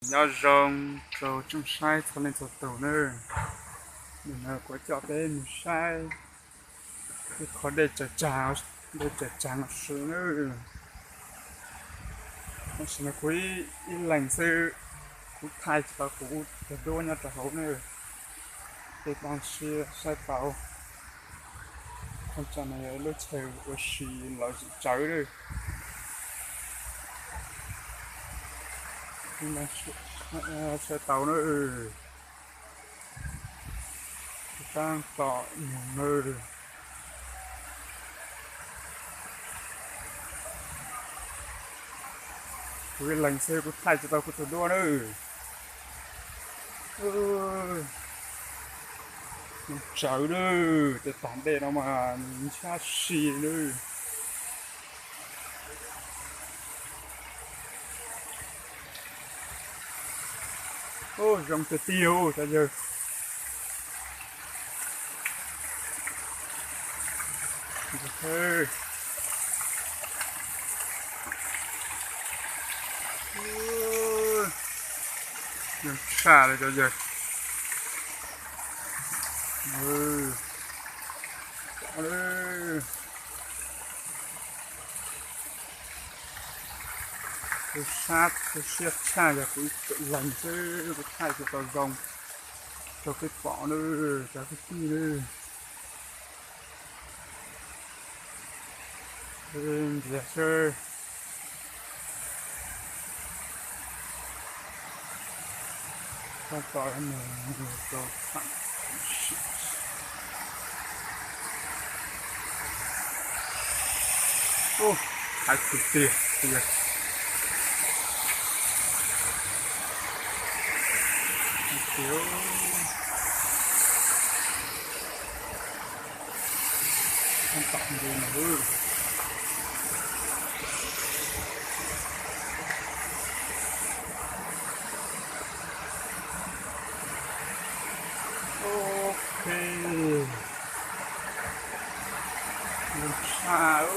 Nyob zoo rau tsoom saib txhua leej txhua tus nawb. Nim no kuv coj peb mus saib ib qho dej tsaws tsag, dej tsaws tsag no xwb nawb. Tam sim no kuv ib leeg xwb, kuv thaij tsis tau kuv tus duab nyob rau hauv nawb. Peb pab saib tau, thaj tsam no yog lub chaw ua si los zim tsawv nawb. Saib tau nawb. Tab tom mus nawb. Kuv ib leeg xwb kuv thaij tsis tau kuv tus duab nawb. Tsawv nawb, tej tag dej no mas nws ntshab si nawb. Ub, zoo tiag tiag cov yawg. Zoo tshaj li cov yawg. Kuv sab, kuv siab tshaj yog kuv ib leeg xwb kuv thaij tsis tau zoo rau peb pom nawb cov kwv tij nawb. Ntxias seb. Tab tom mus rau thaum hais tiag tiag tiag. Tab tom mus no. Ok. Zoo tshaj.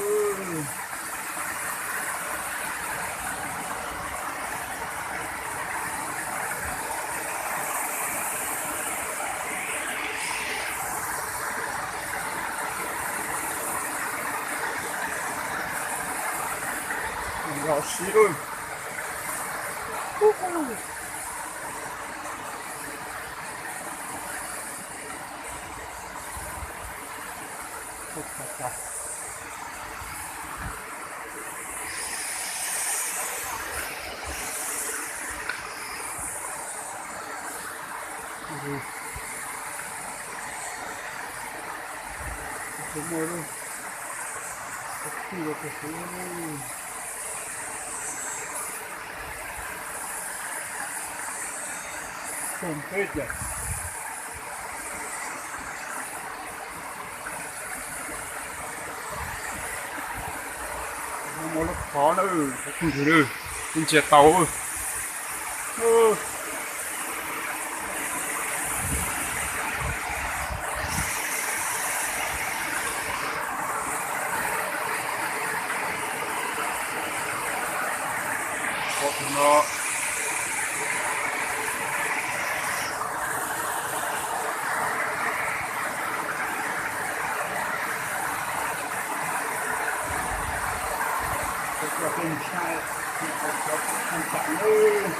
Los siv lawm. Muaj lub qhov na, tus twg ntsia tau. Qhov no. Cov pej xeem saib, cov pej xeem saib.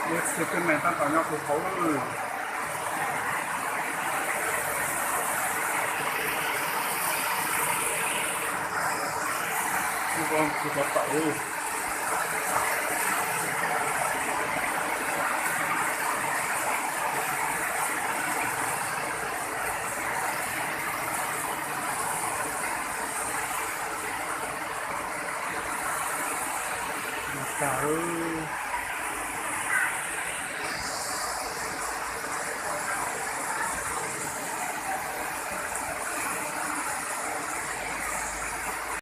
Lub txhia teb me tab tom nyob puag hauv lawm. Kuv cov tawm. Tawv.